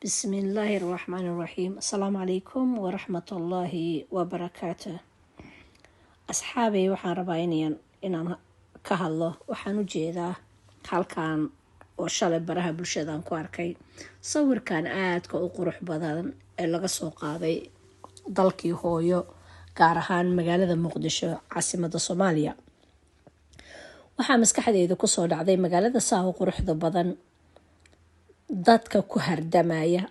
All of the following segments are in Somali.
Bismillaahi raxmaani raxiim. Asalaamu calaykum waraxmatullaahi wabarakaatu. Asxaabay, waxaan rabaa inaan ka hadlo. Waxaan u jeedaa halkan oo shalay baraha bulshadaan ku arkay sawirkan aadka u qurux badan ee laga soo qaaday dalkii hooyo, gaar ahaan magaalada Muqdisho, caasimada Soomaaliya. Waxaa maskaxdeyda kusoo dhacday magaalada saa u quruxda badan, dadka ku hardamaya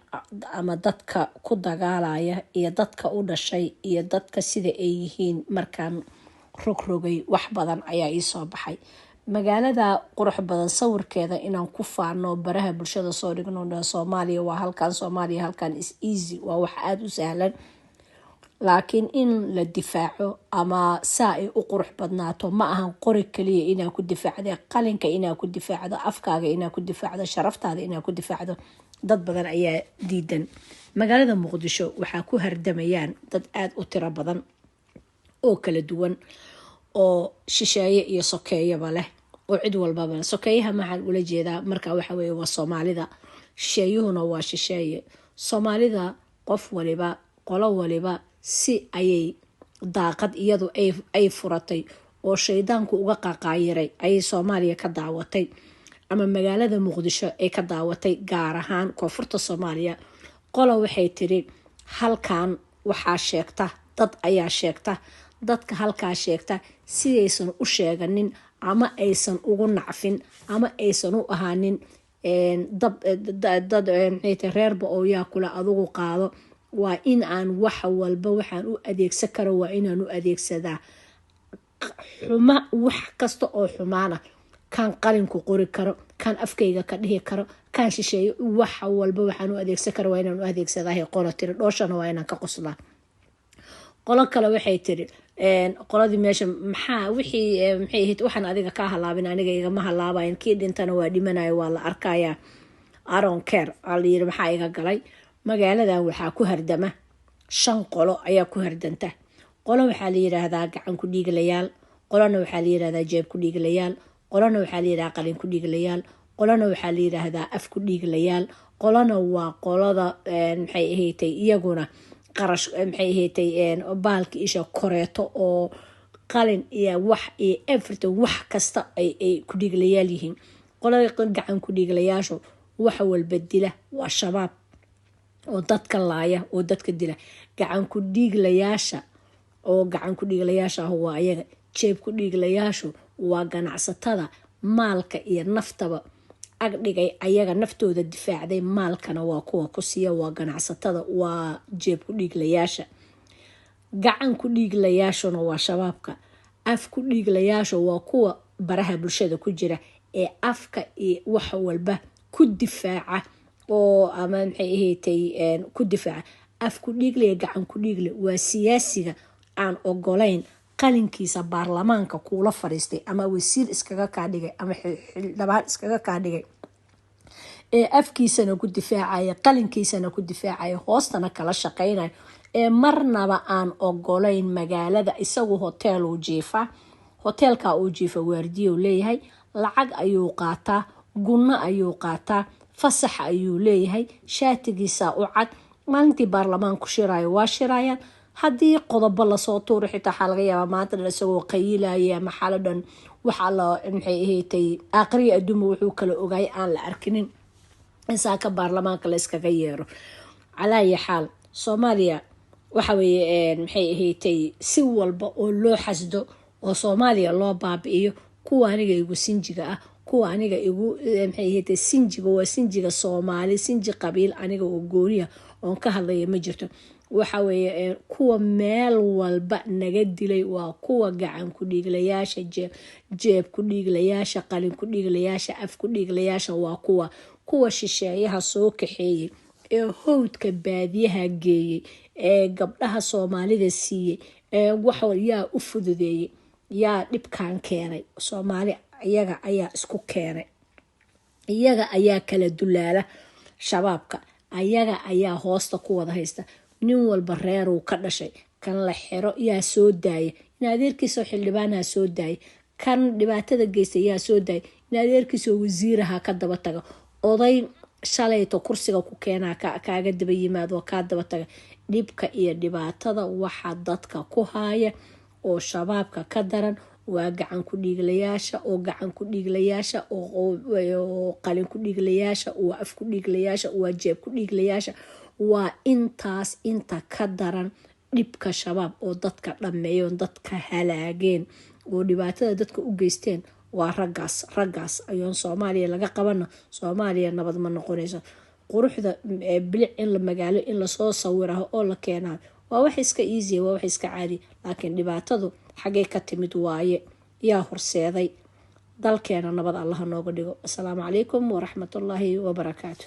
ama dadka ku dagaalaya iyo dadka u dhashay iyo dadka sida ay yihiin. Markaan rogrogay, wax badan ayaa iisoo baxay. Magaalada qurux badan sawirkeeda inaan ku faano, baraha bulshada soo dhigno, "Soomaaliya waa halkan, Soomaaliya halkan," is easy, waa wax aada u sahlan. Laakiin in la difaaco ama saa ay u qurux badnaato ma ahan qori kaliya inaa ku difaacda, qalinka inaa ku difaacdo, afkaaga inaa ku difaacdo, sharaftaada inaa ku difaacdo. Dad badan ayaa diidan. Magaalada Muqdisho waxaa ku hardamayaan dad aada u tiro badan oo kala duwan, oo shisheeye iyo sokeeyaba leh, oo cid walbaba leh. Sokeeyaha maxaan ula jeedaa marka? Waxa weye waa Soomaalida, shisheeyuhuna waa shisheeye. Soomaalida qof waliba, qolo waliba si ayay daaqad iyadu ay furatay oo shaydaanku uga qaqaayiray ayay Soomaaliya ka daawatay ama magaalada Muqdisho ay ka daawatay, gaar ahaan koonfurta Soomaaliya. Qola waxay tiri halkan waxaa sheegta dad ayaa sheegta. Dadka halkaa sheegta sidaysan u sheeganin ama aysan ugu nacfin ama aysan u ahaanin dad reerba oo yaa kula adugu qaado, waa in aan wax walba waxaan u adeegsan karo, waa inaan u adeegsadaa xuma. Wax kasta oo xumaana kaan qalinku qori karo, kaan afkayga ka dhihi karo, kaan shisheeyo, wax walba waxaan u adeegsan kara waa inaan u adeegsadahay, qolo tiri. Dhooshana waa inaan ka qoslaa. Qolo kale waxay tiri, qoladii meesha maxaa wixii maxay ahayd, waxaan adiga kaa halaabin aniga igama halaabayan, kii dhintana waa dhimanayo, waa la arkayaa, I don't care aa layiri, maxaa iga galay? Magaaladan waxaa ku hardama shan qolo ayaa ku hardanta. Qolo waxaa la yiraahdaa gacan ku dhiiglayaal, qolona waxaa la yirahdaa jeeb ku dhiiglayaal, qolona waxaa la yirahdaa qalin ku dhiiglayaal, qolona waxaa la yiraahdaa af ku dhiiglayaal, qolona waa qolada maxay ahatay iyaguna qarash, maxay ahatay, baalka isha koreeto oo qalin iyo wax iyo everything, wax kasta ay ku dhiiglayaal yihiin. Qolada gacan ku dhiiglayaashu wax walba dila, waa Shabaab oo dadka laaya oo dadka dila. Gacan ku dhiiglayaasha oo gacan ku dhiiglayaasha ah waa ayaga. Jeeb ku dhiiglayaashu waa ganacsatada maalka iyo naftaba ag dhigay, ayaga naftooda difaacday, maalkana waa kuwa ku siiya, waa ganacsatada, waa jeeb ku dhiiglayaasha. Gacan ku dhiiglayaashuna waa Shabaabka. Af ku dhiiglayaashu waa kuwa baraha bulshada ku jira ee afka iyo wax walba ku difaaca oo ama maxay ahatay ku difaaca. Af ku dhiiglaya, gacan ku dhiigle waa siyaasiga aan ogolayn qalinkiisa baarlamaanka kuula fadhiistay ama wasiir iskaga kaa dhigay ama xildhibaan iskaga kaa dhigay, ee afkiisana ku difaacaya, qalinkiisana ku difaacaya, hoostana kala shaqeynaya, ee marnaba aan ogolayn magaalada. Isagu hoteeluu jiifa, hoteelka uu jiifa waardiyow leeyahay, lacag ayuu qaataa, gunno ayuu qaataa, fasax ayuu leeyahay, shaatigiisa u cad. Maalintii baarlamaanku shirayo waa shirayaan. Haddii qodobo lasoo tuuro xitaa, waxaa laga yaabaa maanta dhan isagoo qayilaya ama xalo dhan waxaa la maxay ahatay aakhriya adduunba wuxuu kala ogaay aan la arkinin insaanka baarlamaanka la iskaga yeero. Calaa ayi xaal, Soomaaliya waxa weeye, maxay ahatay, si walba oo loo xasdo oo Soomaaliya loo baabi'iyo, kuwa aniga igu sinjiga ah, kuwa aniga igu maxay ahatay, sinjiga waa sinjiga Soomaali, sinji qabiil aniga oo gooniya oon ka hadlaya ma jirto. Waxa weeye kuwa meel walba naga dilay waa kuwa gacan ku dhiiglayaasha, jeeb ku dhiiglayaasha, qalin ku dhiiglayaasha, af ku dhiiglayaasha, waa kuwa shisheeyaha soo kaxeeyey ee howdka baadiyaha geeyey, ee gabdhaha Soomaalida siiyey, ee wax yaa u fududeeyey, yaa dhibkan keenay. Soomaali iyaga ayaa isku keenay, iyaga ayaa kala dulaala. Shabaabka ayaga ayaa hoosta ku wada haysta. Nin walba reeruu ka dhashay. Kan la xiro yaa soo daaya? In adeerkiisoo xildhibaanaha soo daaya. Kan dhibaatada geysta yaa soo daaya? In adeerkiisoo wasiiraha ka daba taga. Oday Shalayto kursiga ku keenaa kaaga daba yimaado oo kaa daba taga. Dhibka iyo dhibaatada waxa dadka ku haaya oo Shabaabka ka daran waa gacan ku dhiiglayaasha, oo gacan ku dhiiglayaasha, oo qalin ku dhiiglayaasha, waa af ku dhiiglayaasha, waa jeeb ku dhiiglayaasha. Waa intaas inta ka daran dhibka Shabaab oo dadka dhameeyo, dadka halaageen oo dhibaatada dadka u geysteen. Waa raggaas. Raggaas ayoon Soomaaliya laga qabana, Soomaaliya nabad ma noqonayso. Quruxda bilic in la magaalo in lasoo sawiraho oo la keenaa waa wax iska easy, waa wax iska caadi, laakiin dhibaatadu xaggay ka timid waaye? Yaa horseeday? Dalkeena nabad Allaha nooga dhigo. Asalaamu calaykum waraxmatullaahi wabarakaatu.